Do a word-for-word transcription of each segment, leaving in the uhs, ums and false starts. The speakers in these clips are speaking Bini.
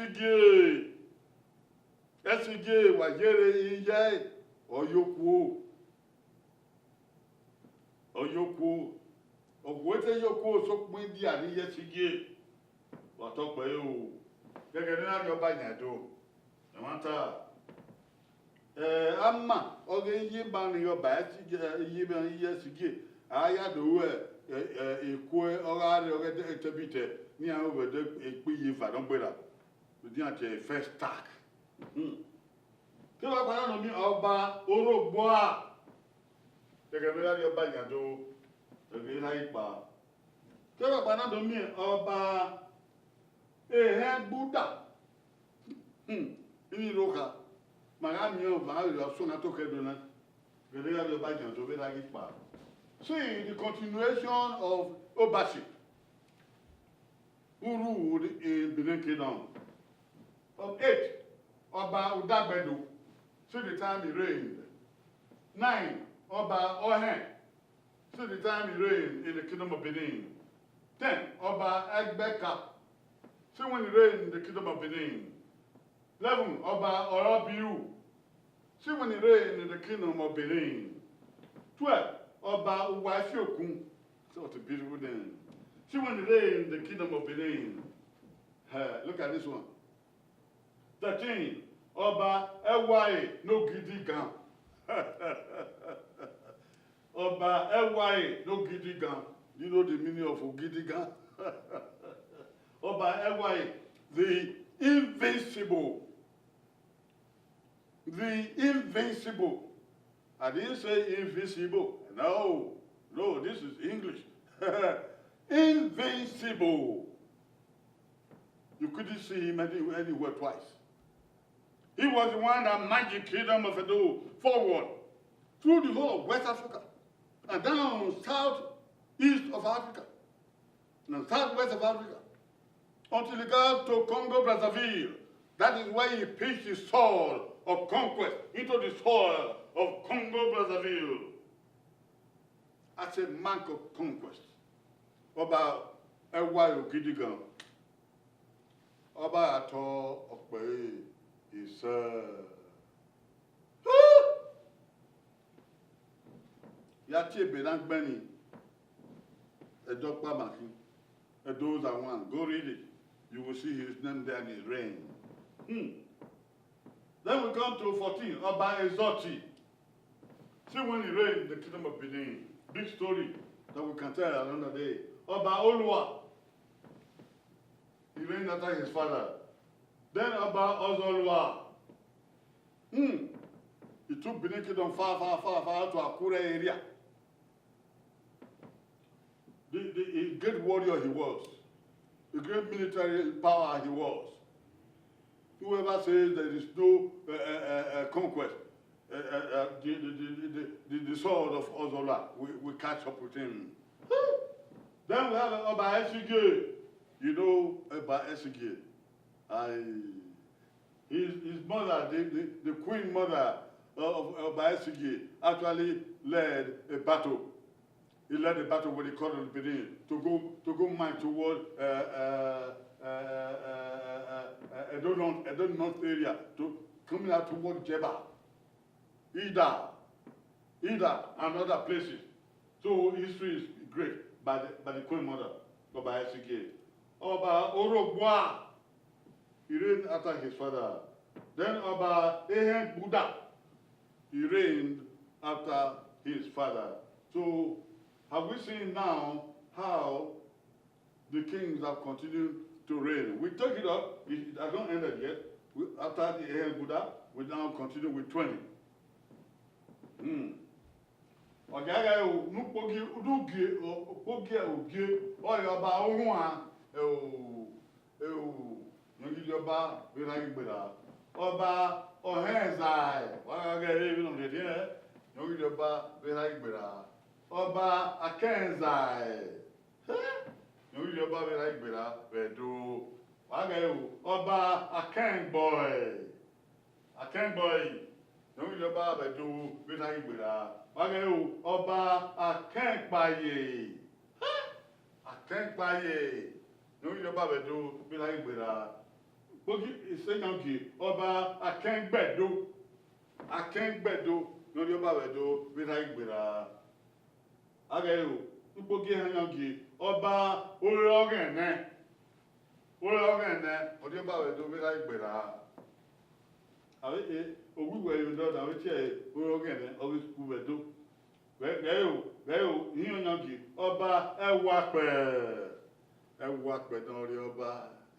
Ẹsigie, ẹsigie, wa yere iye, ọ yo kuo, ọ yo kuo. Ọ gu ẹse yo kuo, sokpan idia ni ye ẹsigie, wa tọ kpẹre o. Gẹgẹ ne a rhie ọba yan do, ẹmwata. Eh, ama ọghe iye ima ni ọba ẹsigie, iye ima iye ẹsigie, a ya do ru, eh, eh, ekuo ọghe arre ọghe etẹbitẹ, ne iran ru vbe ẹdẹ ekpe iye eva nọ gberra. Rhunmwuda first tag. Hmm. Kevbe ọkpa na nọ miẹn ọba Orhogbua. Ẹghẹ ne a rhie ọba yan do, ẹghẹ na ghi kpa. Kevbe ọkpa na do miẹn ọba Ehẹngbuda. Hmm. Ini rokha, ma gha miẹn ọba, a ghi rhie ọsuẹn na to khẹ do na. Ẹghẹ ne a rhie ọba yan do, vbe na ghi kpa. See the continuation of Obasi who ruled in Benin Kingdom. Of eight, Ọba Udagbedo, see the time he reigned. Nine, Ọba Ọhẹn, see the time he reigned in the kingdom of Benin. Ten, Ọba Ẹgbẹka, see when he reigned in the kingdom of Benin. Eleven, Ọba Ọrọbiu, see when he reigned in the kingdom of Benin. Twelve, Ọba Uwaefiokun, such a beautiful name, see when he reigned in the kingdom of Benin. Eh, look at this one. Thirteen, Ọba Ẹwae ne Ogidigan. Ọba Ẹwae ne Ogidigan. You know the meaning of Ogidigan? Ọba Ẹwae, the invincible. The invincible. I didn't say invisible. No, no, this is English. Invincible. You couldn't see him any, anywhere twice. He was the one that marched the kingdom of Edo forward through the whole of West Africa and down south east of Africa and southwest of Africa until he got to Congo Brazzaville. That is where he pitched his sword of conquest into the soil of Congo Brazzaville. As a mark of conquest, Ọba Ẹwae Ogidigan, ọba gha tọ ọkpẹre isẹ. Ya tie ebe na gbẹn ni, Ẹdo ọkpa ma khin, Ẹdo Ozawan, go read it. You will see his name there and his reign. Hmm. Then we come to fourteen, Ọba Exoti. See when he reigned in the kingdom of Benin. Big story that we can tell another day. Ọba Olua. He reigned after his father. Then Ọba Ọzọlua. Hmm. He took Benin Kingdom far, far, far, far out to Akure area. The, the, a great warrior he was. A great military power he was. Whoever says there is no, uh, uh, uh, uh, conquest, uh, uh, uh, the, the, the, the, the, the sword of Ozola will, will catch up with him. Then we have Oba Esige. You know Oba Esige. I, his, his mother, the, the, the queen mother of, of Oba Esige, actually led a battle. He led a battle with the Kingdom of Benin to go, to go mine toward, uh, uh, uh, uh, uh, uh, Edo North, Edo North area, to coming out toward Jeba, Ida, Ida, and other places. So history is great by the, by the Queen Mother, Oba Esige. Oba Orogbua, he reigned after his father. Then Oba Ehengbuda, he reigned after his father. So have we seen now how the kings have continued to reign? We take it up. It, it has not ended yet. We, after the Ehengbuda, we now continue with twenty. Hmm. Ọ gha gha ru ne ukpogi, ne ugie, ukpogi ugie, ọ re Ọba Ohuan, eo, eo, ne ọ ghi rhie ọba vbe erha Igberra. Ọba Ọhẹnzae, wa gha gha ẹre vbene ọ rhiẹnrhiẹn, ne ọ ghi rhie ọba vbe erha Igberra. Ọba Akẹnzae, ne ọ ghi rhie ọba vbe erha Igberra vbe Ẹdo. Wa gha ẹre o, Ọba Akẹngbọe. Akẹngbọe, ne ọ ghi rhie ọba vbe Ẹdo vbe erha Igberra. Wa gha ẹre o, Ọba Akẹnkpaye. Akẹnkpaye, ne ọ ghi rhie ọba vbe Ẹdo vbe erha Igberra. Ukpogi Iseyangie, Ọba Akẹngbẹdo, Akẹngbẹdo ne ọ rhie Ọba vbe Ẹdo vbe erha Igberra. A ghẹ ro, Ukpogi Iseyangie, Ọba Ore Ọghẹnẹ, Ore Ọghẹnẹ, ọ rhie Ọba vbe Ẹdo vbe erha Igberra. Avbe e, owiwẹ ye odọ na vbe tie ẹre Ore Ọghẹnẹ, ọ ghi ku vbe Ẹdo. Ghẹ, ghẹ ro, ghẹ ro, Iseyangie, Ọba Ẹwaakpẹ, Ẹwaakpẹ ne ọ rhie Ọba.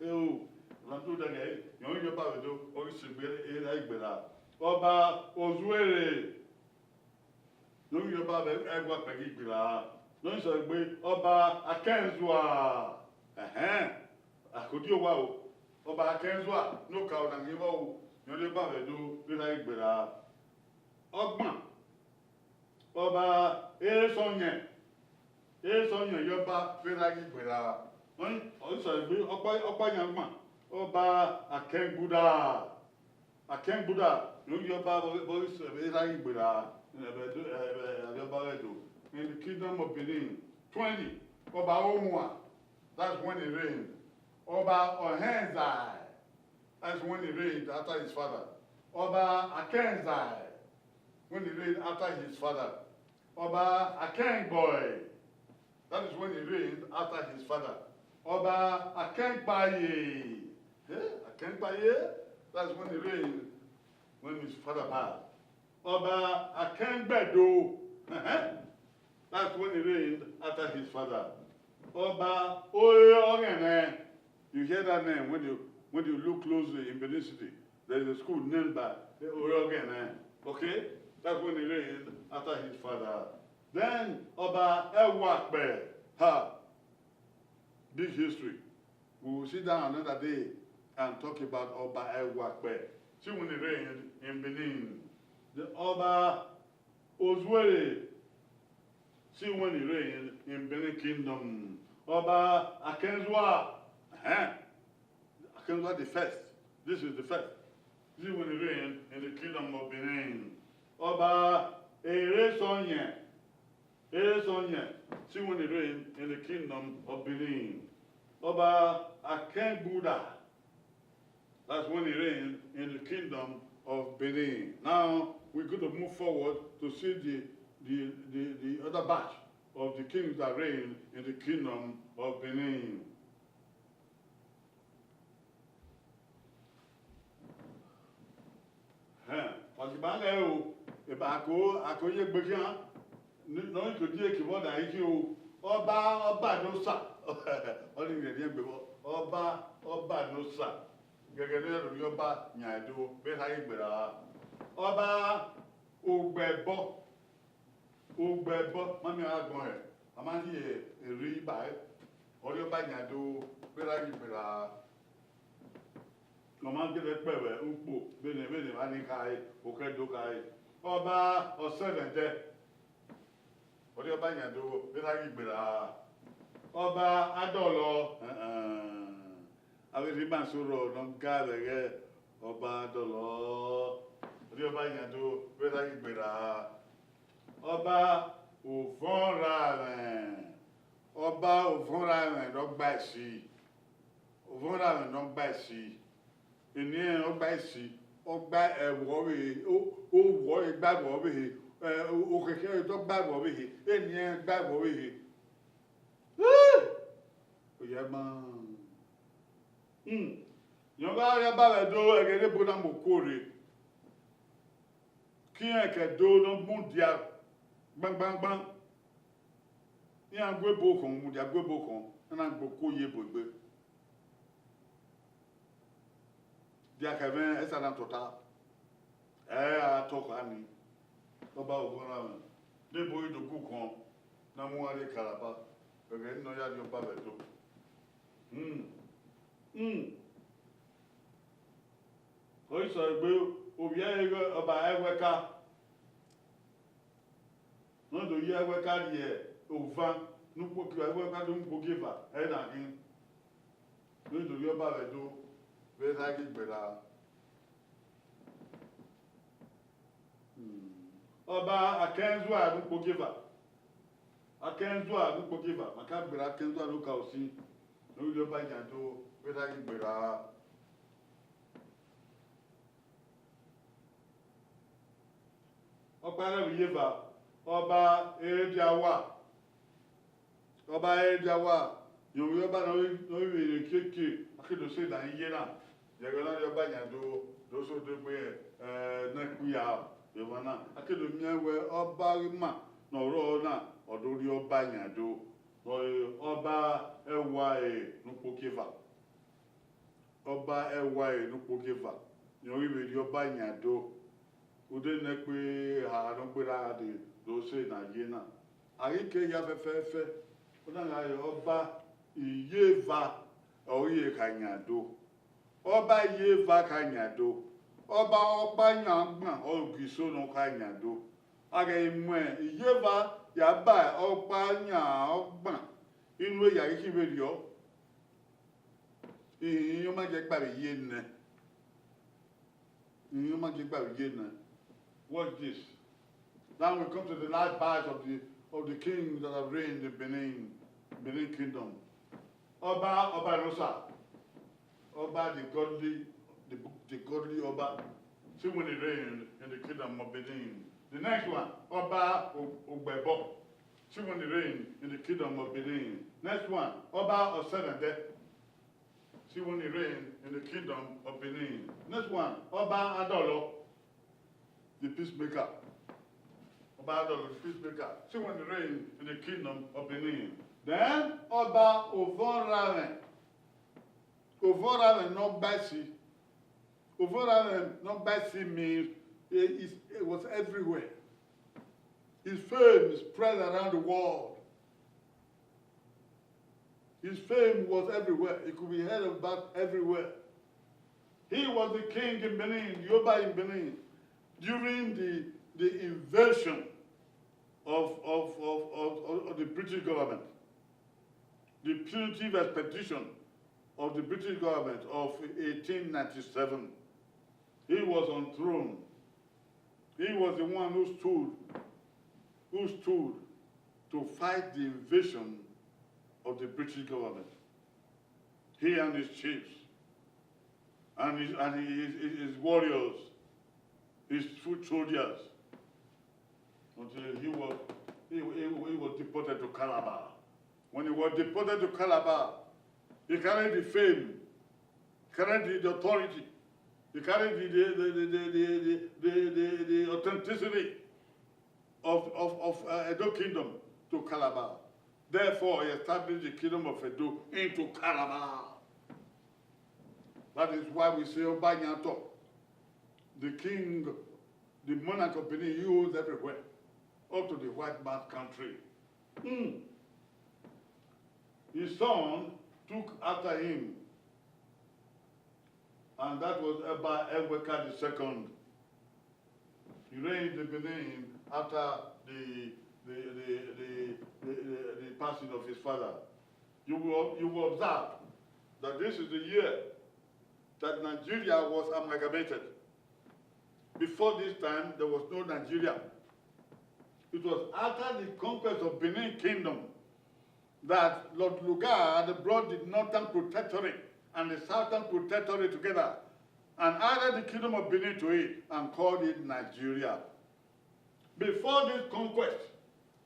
Eo, ọna do dẹgẹ, rẹn ọ rhie Ọba vbe Ẹdo, ọ ghi sẹ egbe erha Igberra. Ọba Ozuere, ne ọ rhie Ọba vbe Ẹwaakpẹ ghi Igberra. Ne ọ sẹ egbe Ọba Akẹnzua. Ẹhẹn, Akhodiọwa o, Ọba Akẹnzua, ne okaro na ghi vbọ o, ne ọ rhie Ọba vbe Ẹdo vbe erha Igberra. Ọgban, Ọba Eresọyẹn, Eresọyẹn ye Ọba vbe erha Igberra. Ọ, ọ sẹ egbe ọkpa, ọkpa yan ọgban, Ọba Akẹngbuda. Akẹngbuda, ne ọ ye Ọba vbe, vbe erha Igberra, vbe Ẹdo, vbe, vbe Ọba vbe Ẹdo, in the kingdom of Benin. Twenty, Ọba Ohuan, that's when he reigned. Ọba Ọhẹnzae, that's when he reigned after his father. Ọba Akẹnzae, when he reigned after his father. Ọba Akẹngbọe, that is when he reigned after his father. Ọba Akẹnkpaye, eh, Akẹnkpaye, that's when he reigned when his father passed. Ọba Akẹngbẹdo, that's when he reigned after his father. Ọba Ore Ọghẹnẹ, you hear that name when you, when you look closely in Benin City. There is a school named by Ore Ọghẹnẹ. Okay? That's when he reigned after his father. Then Ọba Ẹwaakpẹ, ha, big history. We will sit down another day and talk about Ọba Ẹwaakpẹ. See when he reigned in Benin. The Ọba Ozuere, see when he reigned in Benin Kingdom. Ọba Akẹnzua, ẹhẹn, Akẹnzua the first. This is the first. This is when he reigned in the kingdom of Benin. Ọba Eresọyẹn, Eresọyẹn, see when he reigned in the kingdom of Benin. Ọba Akẹngbuda, that's when he reigned in the kingdom of Benin. Now, we're going to move forward to see the, the, the, the other batch of the kings that reigned in the kingdom of Benin. Ẹn, wa ghi ma ghẹ o, eba ako, ako ye egbe khian, ne ọ ke die eke vbọ da ikhi o, Ọba, Ọba ne Osa, ọ ni rhie egbe vbọ, Ọba, Ọba ne Osa, gẹgẹ ne ọ rhie Ọba yan Ẹdo vbe erha Igberra. Ọba Ugbẹbọ, Ugbẹbọ, ma miẹn ọre agbọn hẹ, a ma rhie erri ba ẹre, ọ rhie Ọba yan Ẹdo vbe erha Igberra. Ọ ma gele kpẹvbe ukpo vbene, vbene emwa ni khare, okhẹ do khare. Ọba Ọsẹmwẹdẹ, ọ rhie Ọba yan Ẹdo vbe erha Igberra. Ọba Adọlọ, ẹn, ẹn, avbe rhie ima sorọ ne ọ ga vbe ẹghẹ Ọba Adọlọ, ọ rhie Ọba yan Ẹdo vbe erha Igberra. Ọba Ovọnramwẹ, Ọba Ovọnramwẹ ne ọ gba esi, Ovọnramwẹ ne ọ gba esi, eni ẹnrẹn ọ gba esi, ọ gba ẹvbo ọvbehe, o, owọ egbe ẹvbo ọvbehe, ẹ, o, okhẹkhẹ ẹre ọ gba ẹvbo ọvbehe, eni ẹnrẹn gba ẹvbo ọvbehe. Oya ma, hmm, rẹn gha rhie Ọba vbe Ẹdo ẹghẹ ne ebo na mu okuo rre. Ke irẹn ke Ẹdo ne ọ mudia gbangbangban, iran gu ebo khọn, mudia gu ebo khọn, iran na gbe okuo ye ebo egbe. Diakhẹ mwẹ ẹsa na tota, ẹ ra tọ kha ni, Ọba Ovọnramwẹ, ne ebo ghi do gu khọn, ne a mu uwa rrie Kalaba, ẹghẹ ne ọ ya rhie Ọba vbe Ẹdo. Hmm. Hmm. Ọ i sẹ egbe ovbi ẹre Ọba Ẹwẹka. Ne ọ do ya Ẹwẹka rrie Ovan, ne ukpogieva, Ẹwẹka do mu ukpogieva ẹre na khin. Ne ọ do rhie Ọba vbe Ẹdo vbe erha Igberra. Hmm. Ọba Akẹnzua ne ukpogieva. Akẹnzua ne ukpogieva, ma ka gberra Akẹnzua ne Okaosin, ne ọ rhie Ọba yan Ẹdo vbe erha Igberra. Ọba ẹghẹ vbe iyeva, ọba Erediawa. Ọba Erediawa, rẹn ovbi ọba ne ọ vbe, ne ọ vbe vbe rre kiekie, a ke do sẹ ne a ye na. Yẹghẹ na rhie ọba yan do, do sẹ odegbe, eh, ne ẹkpo ya vbe emwa na. A ke do miẹn wẹẹ ọba ghi ma ne ọ rrọọ na, ọ do rhie ọba yan do. Ọre ọba ẹwae ne ukpogieva. Ọba ẹwae ne ukpogieva, rẹn ọ ghi vbe rhie ọba yan do. Ude ne ẹkpo eha ne ọ gberra gha dee do sẹ ne a ye na. A ghi ke ya fẹfẹfẹ, ọ na gha re ọba iyeva ọre ọ ghi kha yan do. Ọba iyeva kha yan do. Ọba ọkpa yan ọgban ọre Ogiso ne ọ kha yan do. A ghẹ mu iyeva ya ba ọkpa yan ọgban, inu eya ghi khin vberriọ. Ihinmwi ọ ma gie gba vbe ye nẹ. Ihinmwi ọ ma gie gba vbe ye nẹ. Watch this. Now we come to the last batch of the, of the kings that have reigned in Benin, Benin Kingdom. Ọba, Ọba Rosa. Ọba the godly, the, the godly Ọba. See when he reigned in the kingdom of Benin. The next one, Ọba O-, Ogbẹbọ. See when he reigned in the kingdom of Benin. Next one, Ọba Ọsẹnẹdẹ. See when he reigned in the kingdom of Benin. Next one, Ọba Adọlọ, the peacemaker. Ọba Adọlọ, the peacemaker. See when he reigned in the kingdom of Benin. Then Ọba Ovọnramwẹ. Ovọnramwẹ ne ọ gba ẹsi. Ovọnramwẹ ne ọ gba ẹsi means he is, he was everywhere. His fame spread around the world. His fame was everywhere. He could be heard about everywhere. He was the king in Benin, the Oba in Benin, during the, the invasion of, of, of, of, of the British government, the punitive expedition of the British government of eighteen ninety-seven. He was on throne. He was the one who stood, who stood to fight the invasion of the British government. He and his chiefs, and his, and his, his, his warriors, his foot soldiers, until he was, he, he, he was deported to Calabar. When he was deported to Calabar, he carried the fame, carried the, the authority, he carried the, the, the authenticity of, of, of, uh, Edo Kingdom to Calabar. Therefore, he established the Kingdom of Edo into Calabar. That is why we say Oba Yanto, the king, the monarch of Benin, he rules everywhere, up to the white man's country. Hmm. His son took after him, and that was Oba Eweka the second. He reigned in Benin after the, the, the, the, the, the, the passing of his father. You will, you will observe that this is the year that Nigeria was amalgamated. Before this time, there was no Nigeria. It was after the conquest of Benin Kingdom that Lord Lugard brought the Northern Protectorate and the Southern Protectorate together and added the Kingdom of Benin to it and called it Nigeria. Before this conquest,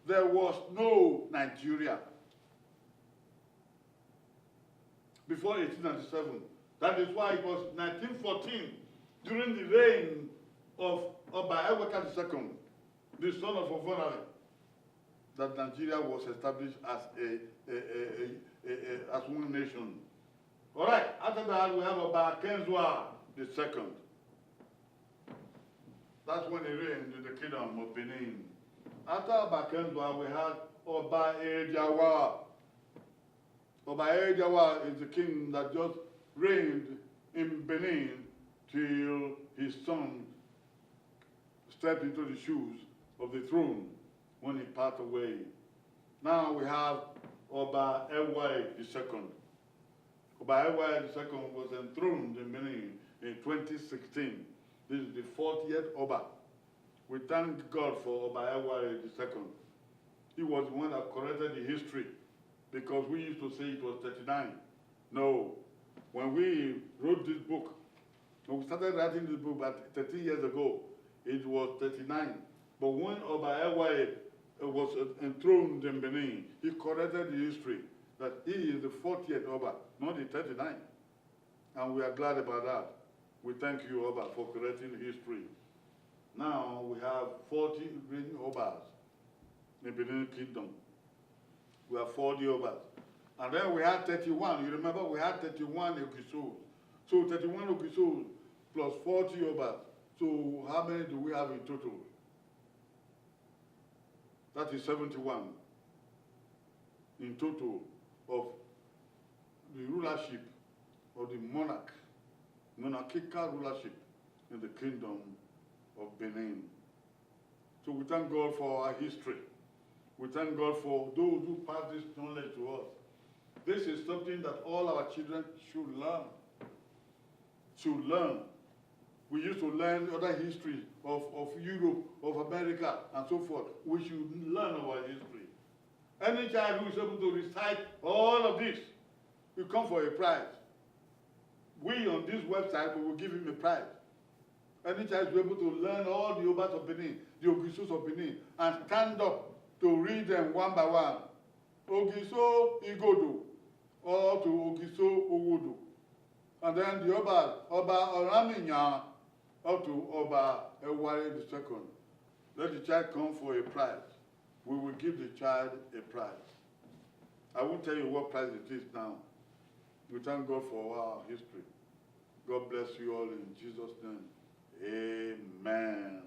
there was no Nigeria. Before eighteen ninety-seven. That is why it was nineteen fourteen, during the reign of Oba Eweka the second, the son of Ovonramwen, that Nigeria was established as a, a, a, a, a, a, as one nation. All right, after that, we have Oba Akenzua the second. That's when he reigned in the kingdom of Benin. After Oba Akenzua, we had Oba Erediawa. Oba Erediawa is the king that just reigned in Benin till his son stepped into the shoes of the throne when he passed away. Now we have Oba Ewai the second. Oba Ewai the second was enthroned in Benin in twenty sixteen. This is the fortieth Oba. We thank God for Oba Ewai the second. He was the one that corrected the history, because we used to say it was thirty-nine. No. When we wrote this book, when we started writing this book about thirteen years ago, it was thirty-nine. But when Oba Ewaye was enthroned in Benin, he corrected the history that he is the fortieth Oba, not the thirty-nine. And we are glad about that. We thank you, Oba, for correcting history. Now we have forty reigning Obas in Benin Kingdom. We have forty Obas. And then we had thirty-one. You remember we had thirty-one Ogisos. So thirty-one Ogisos plus forty Obas. So how many do we have in total? That is seventy-one in total of the rulership of the monarch, monarchical rulership in the kingdom of Benin. So we thank God for our history. We thank God for those who pass this knowledge to us. This is something that all our children should learn. Should learn. We used to learn other history of, of Europe, of America, and so forth. We should learn our history. Any child who is able to recite all of this will come for a prize. We on this website, we will give him a prize. Any child who is able to learn all the Obas of Benin, the Ogisos of Benin, and stand up to read them one by one. Ogiso Igodo, up to Ogiso Owodo. And then the Oba, Oba Oramiyan, up to Oba Eware the second. Let the child come for a prize. We will give the child a prize. I won't tell you what prize it is now. We thank God for our history. God bless you all in Jesus' name. Amen.